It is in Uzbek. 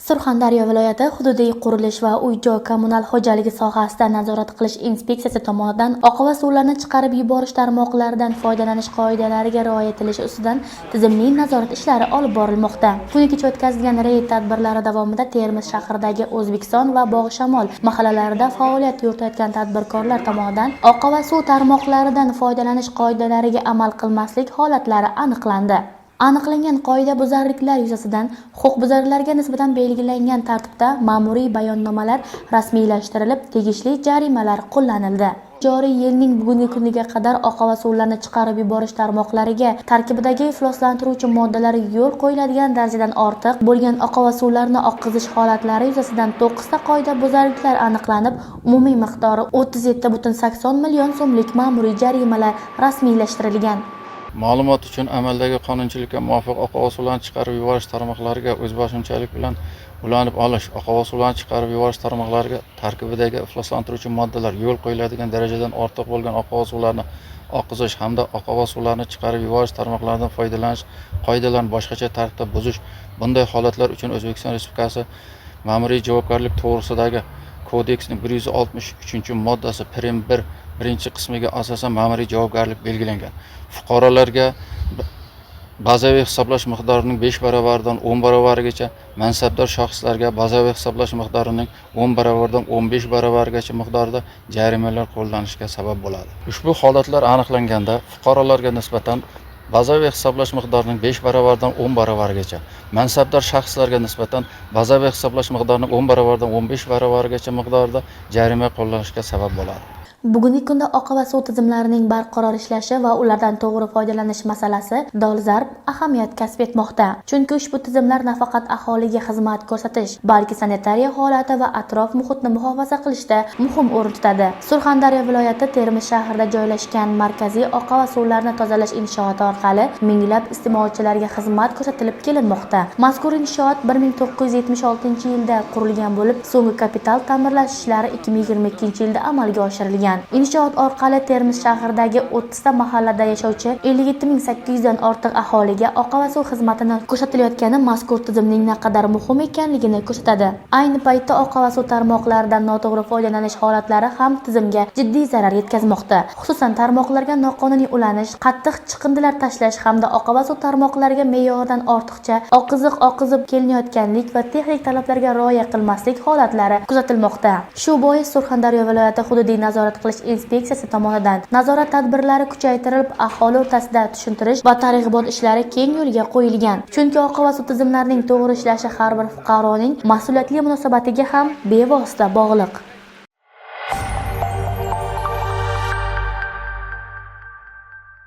Surxondaryo viloyati hududiy qurilish va uy-joy kommunal xo'jaligi sohasida nazorat qilish inspeksiyasi tomonidan oqova suvlarni chiqarib yuborish tarmoqlaridan foydalanish qoidalariga rioya etilishi ustidan tizimli nazorat ishlari olib borilmoqda. Kuni kecha o'tkazilgan reyd tadbirlari davomida Termiz shahridagi O'zbekiston va Bog'ishamol mahallalarida faoliyat yuritayotgan tadbirkorlar tomonidan oqova suv tarmoqlaridan foydalanish qoidalariga amal qilmaslik holatlari aniqlandi. Aniqlangan qoidabuzarliklar yuzasidan huquqbuzarlarga nisbatan belgilangan tartibda ma'muriy bayonnomalar rasmiylashtirilib, tegishli jarimalar qo'llanildi. Joriy yilning bugungi kuniga qadar oqova suvlarni chiqarib yuborish tarmoqlariga tarkibidagi ifloslantiruvchi moddalar yo'l qo'yiladigan darajadan ortiq bo'lgan oqova suvlarni oqizish holatlari yuzasidan 9 ta qoidabuzarliklar aniqlanib, umumiy miqdori 37,80 million so'mlik ma'muriy jarimalar rasmiylashtirilgan. Ma'lumot uchun, amaldagi qonunchilikka muvofiq, oqova suvlarni chiqarib yuborish tarmoqlariga o'zboshimchalik bilan ulanib olish, oqova suvlarni chiqarib yuborish tarmoqlariga tarkibidagi ifloslantiruvchi moddalar yo'l qo'yiladigan darajadan ortiq bo'lgan oqova suvlarni oqizish hamda oqova suvlarni chiqarib yuborish tarmoqlaridan foydalanish qoidalarini boshqacha tartibda buzish, bunday holatlar uchun O'zbekiston Respublikasi Ma'muriy javobgarlik to'g'risidagi kodeksning 163-moddasi prim 1 birinchi qismiga asosan ma'muriy javobgarlik belgilangan. Fuqarolarga bazaviy hisoblash miqdorining 5 baravaridan 10 baravarigacha, mansabdor shaxslarga bazaviy hisoblash miqdorining 10 baravaridan 15 baravarigacha miqdorida jarimalar qo'llanishiga sabab bo'ladi. Ushbu holatlar aniqlanganda fuqarolarga nisbatan bazaviy hisoblash miqdorining 5 baravaridan 10 baravarigacha, mansabdor shaxslarga nisbatan bazaviy hisoblash miqdorining 10 baravaridan 15 baravarigacha miqdorida jarima qo'llanishga sabab bo'ladi. Bugungi kunda oqova suv tizimlarining barqaror ishlashi va ulardan to'g'ri foydalanish masalasi dolzarb ahamiyat kasb etmoqda. Chunki ushbu tizimlar nafaqat aholiga xizmat ko'rsatish, balki sanitariya holati va atrof muhitni muhofaza qilishda muhim o'rin tutadi. Surxondaryo viloyati Termiz shahrida joylashgan markaziy oqova suvlarni tozalash inshooti orqali minglab iste'molchilarga xizmat ko'rsatilib kelinmoqda. Mazkur inshoot 1976-yilda qurilgan bo'lib, so'nggi kapital ta'mirlash ishlari 2022-yilda amalga oshirilgan. Inshoot orqali Termiz shahridagi 30 ta mahallada yashovchi 57 800 dan ortiq aholiga oqova suv xizmatini ko'rsatilayotgani mazkur tizimning naqadar muhim ekanligini ko'rsatadi. Ayni paytda oqova suv tarmoqlaridan noto'g'ri foydalanish holatlari ham tizimga jiddiy zarar yetkazmoqda. Xususan, tarmoqlarga noqonuniy ulanish, qattiq chiqindilar tashlash hamda oqova suv tarmoqlariga me'yordan ortiqcha oqiziq oqizib kelinayotganlik va texnik talablarga rioya qilmaslik holatlari kuzatilmoqda. Shu bois Surxondaryo viloyati hududiy nazorat qilish inspeksiyasi tomonidan nazorat tadbirlari kuchaytirilib, aholi o'rtasida tushuntirish va targ'ibot ishlari keng yo'lga qo'yilgan. Chunki oqova suv tizimlarining to'g'ri ishlashi har bir fuqaroning mas'uliyatli munosabatiga ham bevosita bog'liq.